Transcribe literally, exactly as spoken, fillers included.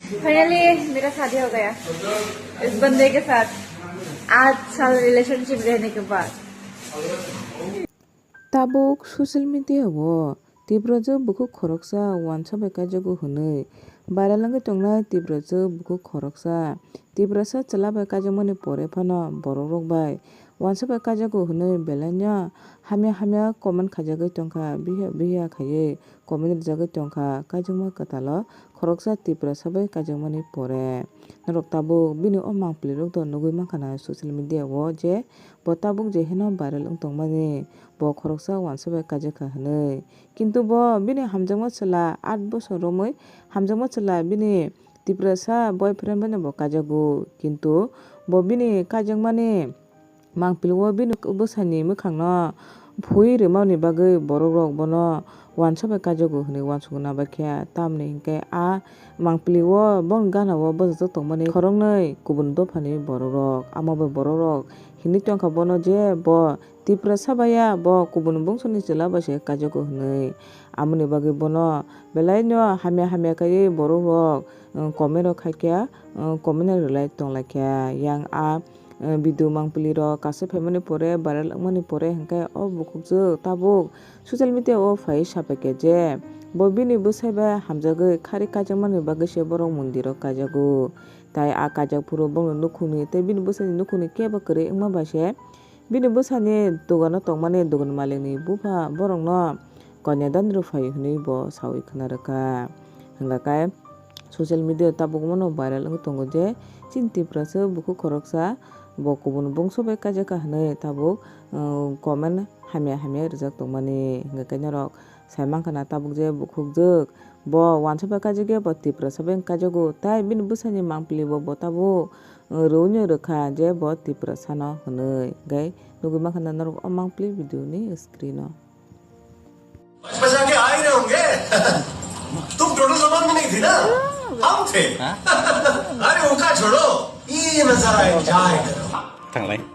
फाइनली मेरा शादी हो गया इस बंदे के साथ। आठ साल रिलेशनशिप रहने के बाद। Tabuk social media o Tiprasa bukhuk khoroksa wansa bai kaijago hwnwi viral wngwi tongnai Tiprasa bukhuk khoroksa. Tiprasa chwla bai kaijakmani pore phano borokrok bai wansa bai kaijago hwnwi belaino hamya hamya comment khaijagwi tongkha, bihiya bihiya khaiwi comment rijagwi tongkha. Kaijakma kwtalo khoroksa Tiprasa bai kaijakmani pore norok tabuk bini o mangpili rok do nugwi mankha na social media o je bo tabuk je heno viral wng tongmani bo khoroksa wansa bai kaijakha hwnwi. Kintu bo bini hamjakma chwla aat bosor romwi hamjakma chwla bini Tiprasa boyfriend bai no bo kaijago. Kintu bo bini kaijakmani mangpili o bini bwsani mwkhangno phui rwmani bagwi borokrok bono wansa bai kaijago hwnwi uansukna bai kha. Tamni hinkhe a mangpili o boni gana o bwsajak tongmani khoroknwi kubun dophani borokrok. Amo bai borokrok hinwi tongkha bono je bo Tiprasa bai ya, bo kubun bungsoni chwla bai se kaijago hwnwi. Amoni bagwi bono belaino hamya hamya kaiwi borokrok, uh, comment rok khaikha, uh, comment rwlai tonglaikha. Yang a, uh, video mangpili rok kaisa phaimani pore, viral wngmani pore hinkhe o bukhukjwk tabuk social media o phaiwi sapaikha je bo bini bwsai bai hamjagwi khari kaijakmani bagwi se borok mondiro kaijago. Tai a kaijak phuru bongni nukhungni tei bini bwsani nukhungni kebo kwrwi wngma bai se bini bwsani dogano tongmani dogan malikni bupha borokno konyadan rwphai hwnwi bo saui khna rwkha. Hwnkha khe social media o tabuk bono viral wngwi tongo je chini Tiprasa bukhuk khoroksa bo kubun bungso bai kaijakha hwnwi tabuk, uh, comment hamya hamya rijak tongmani. Hwnkha khe norok sai mankha na tabuk je bukhukjwk bo wansa bai kaijakya bo Tiprasa bai kaijago, tai bini bwsani mangpili bo bo tabuk rwino rwkha je bo Tiprasano hwnwi. Hwnkhe nugwi mankha na norok o mangpili video ni screen o. बच बचा के आ ही रहे होंगे। तुम टोटल सामान में नहीं थी ना, हम थे। अरे उनका छोड़ो, ये नजारा एंजॉय करो। Thanglai.